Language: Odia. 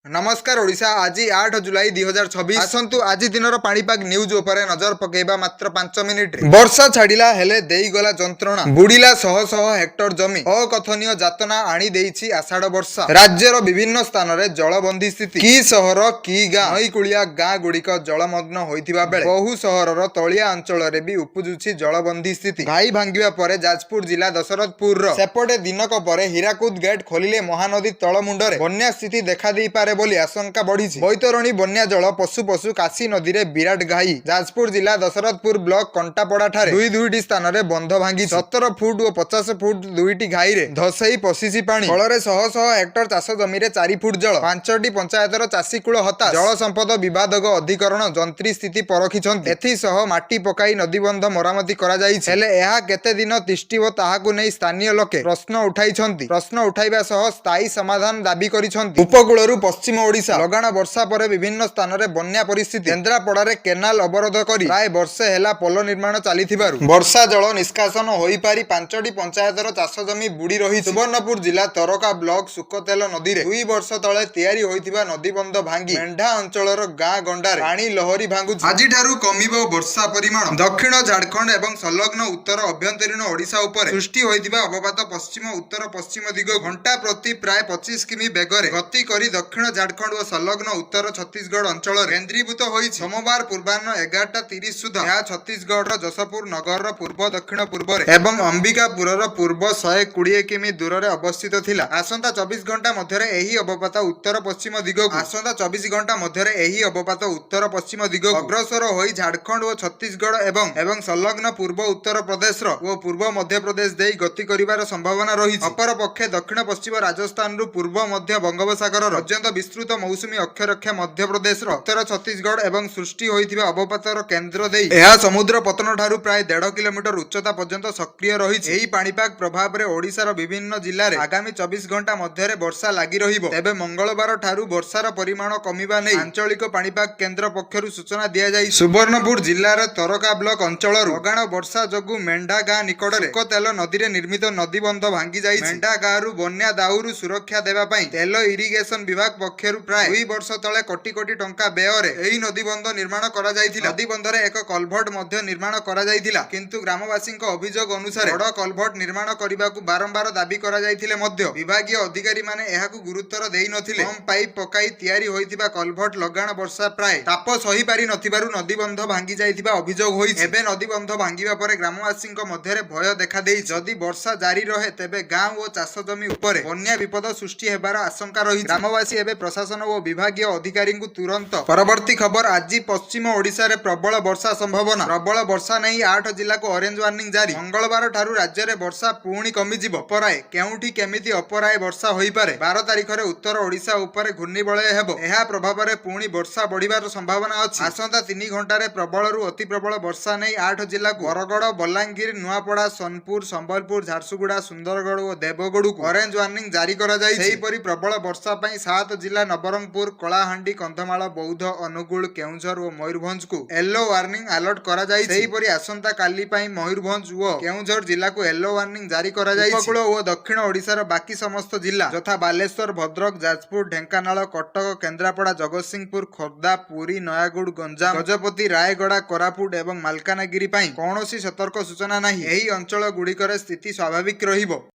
ନମସ୍କାର ଓଡ଼ିଶା। ଆଜି 8 ଜୁଲାଇ 2026। ଆସନ୍ତୁ, ଆଜି ଦିନର ପାଣିପାଗ ନ୍ୟୁଜ୍ ଉପରେ ନଜର ପକେଇବା ମାତ୍ର 5 ମିନିଟରେ। ବର୍ଷା ଛାଡ଼ିଲା, ହେଲେ ଦେଇଗଲା ଯନ୍ତ୍ରଣା। ବୁଡ଼ିଲା ଶହ ଶହ ହେକ୍ଟର ଜମି। ଅକଥନୀୟ ଯାତନା ଆଣି ଦେଇଛି ଆଷାଢ଼ ବର୍ଷା। ରାଜ୍ୟର ବିଭିନ୍ନ ସ୍ଥାନରେ ଜଳବନ୍ଦୀ ସ୍ଥିତି। କି ସହର, କି ଗାଁ, ନଈକୂଳିଆ ଗାଁ ଗୁଡ଼ିକ ଜଳମଗ୍ନ ହୋଇଥିବା ବେଳେ ବହୁ ସହରର ତଳିଆ ଅଞ୍ଚଳରେ ବି ଉପୁଜୁଛି ଜଳବନ୍ଦୀ ସ୍ଥିତି। ଘାଇ ଭାଙ୍ଗିବା ପରେ ଯାଜପୁର ଜିଲ୍ଲା ଦଶରଥପୁରର ସେପଟେ ଦିନକ ପରେ ହୀରାକୁଦ ଗେଟ୍ ଖୋଲିଲେ ମହାନଦୀ ତଳ ମୁଣ୍ଡରେ ବନ୍ୟା ସ୍ଥିତି ଦେଖାଦେଇପାରେ ବୋଲି ଆଶଙ୍କା ବଢିଛି। ବୈତରଣୀ ବନ୍ୟା ଜଳ ପଶୁ ପଶୁ କାଶୀ ନଦୀରେ ବିରାଟ ଘାଇ। ଯାଜପୁର ଜିଲ୍ଲା ଦଶରଥପୁର ବ୍ଲକ କଣ୍ଟାପଡା ଠାରେ ଦୁଇ ଦୁଇଟି ସ୍ଥାନରେ ବନ୍ଧ ଭାଙ୍ଗିଛି। 17 ଫୁଟ ଓ 50 ଫୁଟ ଦୁଇଟି ଘାଇରେ ଧସେଇ ପଶିଛି ପାଣି। ଫଳରେ ଶହ ଶହ ହେକ୍ଟର ଚାଷ ଜମିରେ 4 ଫୁଟ ଜଳ। ପାଞ୍ଚଟି ପଞ୍ଚାୟତର ଚାଷୀ କୂଳ ହତାଶ। ଜଳ ସମ୍ପଦ ବିଭାଗ ଅଧିକରଣ ଯନ୍ତ୍ରୀ ସ୍ଥିତି ପରଖିଛନ୍ତି। ଏଥିସହ ମାଟି ପକାଇ ନଦୀବନ୍ଧ ମରାମତି କରାଯାଇଛି। ହେଲେ ଏହା କେତେ ଦିନ ତିଷ୍ଠିବ, ତାହାକୁ ନେଇ ସ୍ଥାନୀୟ ଲୋକେ ପ୍ରଶ୍ନ ଉଠାଇଛନ୍ତି। ପ୍ରଶ୍ନ ଉଠାଇବା ସହ ସ୍ଥାୟୀ ସମାଧାନ ଦାବି କରିଛନ୍ତି। ଉପକୂଳରୁ ପଶ୍ଚିମ ଓଡ଼ିଶା ଲଗାଣ ବର୍ଷା ପରେ ବିଭିନ୍ନ ସ୍ଥାନରେ ବନ୍ୟା ପରିସ୍ଥିତି। କେନ୍ଦ୍ରାପଡ଼ାରେ କେନାଲ ଅବରୋଧ କରି ପ୍ରାୟ ବର୍ଷେ ହେଲା ପୋଲ ନିର୍ମାଣ ଚାଲିଥିବାରୁ ବର୍ଷା ଜଳ ନିଷ୍କାସନ ହୋଇପାରି ପାଞ୍ଚଟି ପଞ୍ଚାୟତର ଚାଷ ଜମି ବୁଡ଼ି ରହିଛି। ସୁବର୍ଣ୍ଣପୁର ଜିଲ୍ଲା ତରକା ବ୍ଲକ ସୁକତେଲ ନଦୀରେ 2 ବର୍ଷ ତଳେ ତିଆରି ହୋଇଥିବା ନଦୀବନ୍ଧ ଭାଙ୍ଗି ମେଣ୍ଢା ଅଞ୍ଚଳର ଗାଁ ଗଣ୍ଡାରେ ପାଣି ଲହରୀ ଭାଙ୍ଗୁଛି। ଆଜିଠାରୁ କମିବ ବର୍ଷା ପରିମାଣ। ଦକ୍ଷିଣ ଝାଡ଼ଖଣ୍ଡ ଏବଂ ସଂଲଗ୍ନ ଉତ୍ତର ଅଭ୍ୟନ୍ତରୀଣ ଓଡ଼ିଶା ଉପରେ ସୃଷ୍ଟି ହୋଇଥିବା ଅବପାତ ପଶ୍ଚିମ ଉତ୍ତର ପଶ୍ଚିମ ଦିଗ ଘଣ୍ଟା ପ୍ରତି ପ୍ରାୟ 25 କିମି ବେଗରେ ଗତି କରି ଦକ୍ଷିଣ ଝାଡ଼ଖଣ୍ଡ ଓ ସଂଲଗ୍ନ ଉତ୍ତର ଛତିଶଗଡ଼ ଅଞ୍ଚଳରେ କେନ୍ଦ୍ରୀଭୂତ ହୋଇଛି। ସୋମବାର ପୂର୍ବାହ୍ନ 11:30 ସୁଦ୍ଧା ଏହା ଛତିଶଗଡ଼ର ଯଶପୁର ନଗରର ପୂର୍ବ ଦକ୍ଷିଣ ପୂର୍ବରେ ଏବଂ ଅମ୍ବିକାପୁରର ପୂର୍ବ 120 କିମି ଦୂରରେ ଅବସ୍ଥିତ ଥିଲା। ଆସନ୍ତା 24 ଘଣ୍ଟା ମଧ୍ୟରେ ଏହି ଅବପାତ ଉତ୍ତର ପଶ୍ଚିମ ଦିଗକୁ ଆସନ୍ତା 24 ଘଣ୍ଟା ମଧ୍ୟରେ ଏହି ଅବପାତ ଉତ୍ତର ପଶ୍ଚିମ ଦିଗକୁ ଅଗ୍ରସର ହୋଇ ଝାଡ଼ଖଣ୍ଡ ଓ ଛତିଶଗଡ଼ ଏବଂ ସଂଲଗ୍ନ ପୂର୍ବ ଉତ୍ତର ପ୍ରଦେଶର ଓ ପୂର୍ବ ମଧ୍ୟପ୍ରଦେଶ ଦେଇ ଗତି କରିବାର ସମ୍ଭାବନା ରହିଛି। ଅପରପକ୍ଷେ ଦକ୍ଷିଣ ପଶ୍ଚିମ ରାଜସ୍ଥାନରୁ ପୂର୍ବ ମଧ୍ୟ ବଙ୍ଗୋପସାଗରର ପର୍ଯ୍ୟନ୍ତ ବିସ୍ତୃତ ମୌସୁମୀ ଅକ୍ଷରେଖା ମଧ୍ୟପ୍ରଦେଶର ଉତ୍ତର ଛତିଶଗଡ଼ ଏବଂ ସୃଷ୍ଟି ହୋଇଥିବା ଅବପାତର କେନ୍ଦ୍ର ଦେଇ ଏହା ସମୁଦ୍ର ପତନ ଠାରୁ ପ୍ରାୟ 1.5 କିଲୋମିଟର ଉଚ୍ଚତା ପର୍ଯ୍ୟନ୍ତ ସକ୍ରିୟ ରହିଛି। ଏହି ପାଣିପାଗ ପ୍ରଭାବରେ ଓଡ଼ିଶାର ବିଭିନ୍ନ ଜିଲ୍ଲାରେ ଆଗାମୀ 24 ଘଣ୍ଟା ମଧ୍ୟରେ ବର୍ଷା ଲାଗି ରହିବ। ତେବେ ମଙ୍ଗଳବାର ଠାରୁ ବର୍ଷାର ପରିମାଣ କମିବା ନେଇ ଆଞ୍ଚଳିକ ପାଣିପାଗ କେନ୍ଦ୍ର ପକ୍ଷରୁ ସୂଚନା ଦିଆଯାଇଛି। ସୁବର୍ଣ୍ଣପୁର ଜିଲ୍ଲାର ତରକା ବ୍ଲକ ଅଞ୍ଚଳରୁ ଲଗାଣ ବର୍ଷା ଯୋଗୁଁ ମେଣ୍ଢା ଗାଁ ନିକଟରେ ତେଲ ନଦୀରେ ନିର୍ମିତ ନଦୀବନ୍ଧ ଭାଙ୍ଗି ଯାଇଛି। ମେଣ୍ଢା ଗାଁରୁ ବନ୍ୟା ଦାଉରୁ ସୁରକ୍ଷା ଦେବା ପାଇଁ ତେଲ ଇରିଗେସନ ବିଭାଗ ପକ୍ଷରୁ ପ୍ରାୟ 2 ବର୍ଷ ତଳେ କୋଟି କୋଟି ଟଙ୍କା ବ୍ୟୟରେ ଏହି ନଦୀବନ୍ଧ ନିର୍ମାଣ କରାଯାଇଥିଲା। ନଦୀବନ୍ଧରେ ଏକ କଲଭର୍ଟ ମଧ୍ୟ ନିର୍ମାଣ କରାଯାଇଥିଲା। କିନ୍ତୁ ଗ୍ରାମବାସୀଙ୍କ ଅଭିଯୋଗ ଅନୁସାରେ ବଡ଼ କଲଭର୍ଟ ନିର୍ମାଣ କରିବାକୁ ବାରମ୍ବାର ଦାବି କରାଯାଇଥିଲେ ମଧ୍ୟ ବିଭାଗୀୟ ଅଧିକାରୀମାନେ ଏହାକୁ ଗୁରୁତ୍ୱର ଦେଇନଥିଲେ। କମ୍ ପାଇପ୍ ପକାଇ ତିଆରି ହୋଇଥିବା କଲଭର୍ଟ ଲଗାଣ ବର୍ଷା ପ୍ରାୟ ତାପ ସହିପାରି ନଥିବାରୁ ନଦୀବନ୍ଧ ଭାଙ୍ଗି ଯାଇଥିବା ଅଭିଯୋଗ ହୋଇଛି। ଏବେ ନଦୀବନ୍ଧ ଭାଙ୍ଗିବା ପରେ ଗ୍ରାମବାସୀଙ୍କ ମଧ୍ୟରେ ଭୟ ଦେଖାଦେଇଛି। ଯଦି ବର୍ଷା ଜାରି ରହେ, ତେବେ ଗାଁ ଓ ଚାଷ ଜମି ଉପରେ ବନ୍ୟା ବିପଦ ସୃଷ୍ଟି ହେବାର ଆଶଙ୍କା ରହିଛି। ଗ୍ରାମବାସୀ ଏବେ ପ୍ରଶାସନ ଓ ବିଭାଗୀୟ ଅଧିକାରୀଙ୍କୁ ତୁରନ୍ତ। ପରବର୍ତ୍ତୀ ଖବର। ଆଜି ପଶ୍ଚିମ ଓଡ଼ିଶାରେ ପ୍ରବଳ ବର୍ଷା ସମ୍ଭାବନା। ପ୍ରବଳ ବର୍ଷା ନେଇ ଆଠ ଜିଲ୍ଲାକୁ ଅରେଞ୍ଜ ୱାର୍ଣ୍ଣିଂ ଜାରି। ମଙ୍ଗଳବାର ଠାରୁ ରାଜ୍ୟରେ ବର୍ଷା ପୁଣି କମିଯିବ। ଅପରାଏ କେଉଁଠି କେମିତି ଅପରାଏ ବର୍ଷା ହୋଇପାରେ। 12 ତାରିଖରେ ଉତ୍ତର ଓଡ଼ିଶା ଉପରେ ଘୂର୍ଣ୍ଣିବଳୟ ହେବ। ଏହା ପ୍ରଭାବରେ ପୁଣି ବର୍ଷା ବଢିବାର ସମ୍ଭାବନା ଅଛି। ଆସନ୍ତା 3 ଘଣ୍ଟାରେ ପ୍ରବଳରୁ ଅତି ପ୍ରବଳ ବର୍ଷା ନେଇ ଆଠ ଜିଲ୍ଲାକୁ ବରଗଡ଼, ବଲାଙ୍ଗୀର, ନୂଆପଡ଼ା, ସୋନପୁର, ସମ୍ବଲପୁର, ଝାରସୁଗୁଡ଼ା, ସୁନ୍ଦରଗଡ଼ ଓ ଦେବଗଡ଼କୁ ଅରେଞ୍ଜ ୱାର୍ଣ୍ଣିଂ ଜାରି କରାଯାଇଛି। ସେହିପରି ପ୍ରବଳ ବର୍ଷା ପାଇଁ ସାତ ଜିଲ୍ଲା ନବରଙ୍ଗପୁର, କଳାହାଣ୍ଡି, କନ୍ଧମାଳ, ବୌଦ୍ଧ, ଅନୁଗୁଳ, କେଉଁଝର ଓ ମୟୂରଭଞ୍ଜକୁ ୟେଲୋ ୱାର୍ଣ୍ଣିଂ ଆଲର୍ଟ କରାଯାଇଛି। ସେହିପରି ଆସନ୍ତା କାଲି ପାଇଁ ମୟୂରଭଞ୍ଜ ଓ କେଉଁଝର ଜିଲ୍ଲାକୁ ୟେଲୋ ୱାର୍ଣ୍ଣିଂ ଜାରି କରାଯାଇଛି। ଉପକୂଳ ଓ ଦକ୍ଷିଣ ଓଡ଼ିଶାର ବାକି ସମସ୍ତ ଜିଲ୍ଲା ଯଥା ବାଲେଶ୍ୱର, ଭଦ୍ରକ, ଯାଜପୁର, ଢେଙ୍କାନାଳ, କଟକ, କେନ୍ଦ୍ରାପଡ଼ା, ଜଗତସିଂହପୁର, ଖୋର୍ଦ୍ଧା, ପୁରୀ, ନୟାଗଡ଼, ଗଞ୍ଜାମ, ଗଜପତି, ରାୟଗଡ଼ା, କୋରାପୁଟ ଏବଂ ମାଲକାନଗିରି ପାଇଁ କୌଣସି ସତର୍କ ସୂଚନା ନାହିଁ। ଏହି ଅଞ୍ଚଳ ଗୁଡ଼ିକରେ ସ୍ଥିତି ସ୍ୱାଭାବିକ ରହିବ।